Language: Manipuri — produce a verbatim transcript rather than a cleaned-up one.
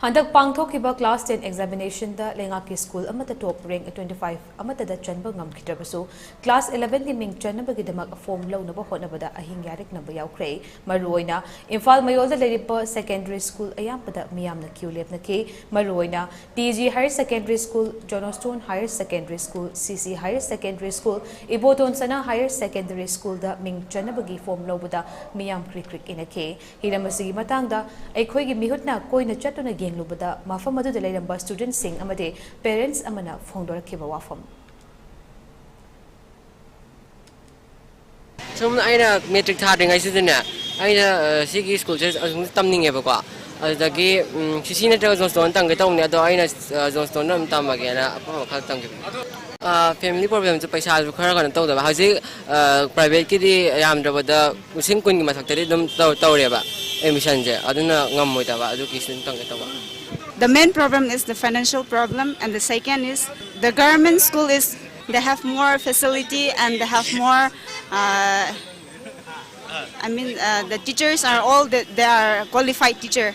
ꯍꯟꯗꯛ ꯄꯥꯡꯊꯣꯛꯈꯤꯕ class ten examination ꯗ ꯂꯩꯉꯥꯛꯀꯤ ꯁ꯭ꯀꯨꯜ ꯑꯃꯠꯇ top rank twenty five ꯑꯃꯠꯇꯗ ꯆꯟꯕ ꯉꯝꯈꯤꯗ꯭ꯔꯕꯁꯨ, class eleven ꯒꯤ ꯃꯤꯡ ꯆꯟꯅꯕꯒꯤꯗꯃꯛ form ꯂꯧꯅꯕ ꯍꯣꯠꯅꯕꯗ ꯑꯍꯤꯡ ꯌꯥꯔꯦꯛꯅꯕ ꯌꯥꯎꯈ꯭ꯔꯦ꯫ ꯃꯔꯨꯑꯣꯏꯅ ꯏꯝꯐꯥꯜ ꯃꯌꯣꯜꯗ ꯂꯩꯔꯤꯕ secondary school ꯑꯌꯥꯝꯕꯗ ꯃꯤꯌꯥꯝꯅ queue ꯂꯦꯞꯅꯈꯤ꯫ ꯃꯔꯨꯑꯣꯏꯅ T G Higher Secondary School, Johnstone Higher Secondary School, C C Higher Secondary School, Iboton ꯁꯅꯥ Higher Secondary School ꯗ ꯃꯤꯡ ꯆꯟꯅꯕꯒꯤ form ꯂꯧꯕꯗ ꯃꯤꯌꯥꯝ ꯀ꯭ꯔꯤꯛ ꯀ꯭ꯔꯤꯛ ꯏꯅꯈꯤ꯫ ꯍꯤꯔꯝ ꯑꯁꯤꯒꯤ ꯃꯇꯥꯡꯗ ꯑꯩꯈꯣꯏꯒꯤ ꯃꯤꯍꯨꯠꯅ ꯀꯣꯏꯅ ꯆꯠꯇꯨꯅ ꯌꯦꯡꯂꯨꯕꯗ, ꯃꯐꯝ ꯑꯗꯨꯗ ꯂꯩꯔꯝꯕ student ꯁꯤꯡ ꯑꯃꯗꯤ parents ꯑꯃꯅ ꯐꯣꯡꯗꯣꯔꯛꯈꯤꯕ ꯋꯥꯐꯝ꯫ ꯁꯨꯝ ꯑꯩꯅ matric ꯊꯥꯗ꯭ꯔꯤꯉꯩꯁꯤꯗꯅꯦ, ꯑꯩꯅ ꯑ, ꯁꯤꯒꯤ school ꯁꯦ ꯑꯗꯨꯝ ꯇꯝꯅꯤꯡꯉꯦꯕꯀꯣ꯫ ꯑꯗꯨꯗꯒꯤ ꯎꯝ, C C ꯅꯠꯇ꯭ꯔꯒ Johnstone ꯇꯝꯒꯦ ꯇꯧꯕꯅꯦ, ꯑꯗꯣ ꯑꯩꯅ ꯑ, Johnstone ꯗ ꯑꯗꯨꯝ ꯇꯝꯃꯒꯦꯅ ꯑꯄꯥꯝꯕ ꯈꯜꯂ ꯇꯝꯈꯤꯕꯅꯦ꯫ ꯑ, family problem ꯁꯨ, ꯄꯩꯁꯥꯁꯨ ꯈꯔ ꯀꯩꯅꯣ ꯇꯧꯗꯕ꯫ ꯍꯧꯖꯤꯛ ꯑ, private ꯀꯤꯗꯤ ꯌꯥꯝꯗ꯭ꯔꯕꯗ ꯂꯤꯁꯤꯡ ꯀꯨꯟꯒꯤ ꯃꯊꯛꯇꯗꯤ ꯑꯗꯨꯝ ꯇꯧ- ꯇꯧꯔꯦꯕ admission ꯁꯦ, ꯑꯗꯨꯅ ꯉꯝꯃꯣꯏꯗꯕ, ꯑꯗꯨꯒꯤ ꯁꯨꯝ ꯇꯝꯒꯦ ꯇꯧꯕ꯫ The main problem is the financial problem, and the second is the government school is, they have more facility and they have more, uh, I mean, uh, the teachers are all that they are qualified teacher.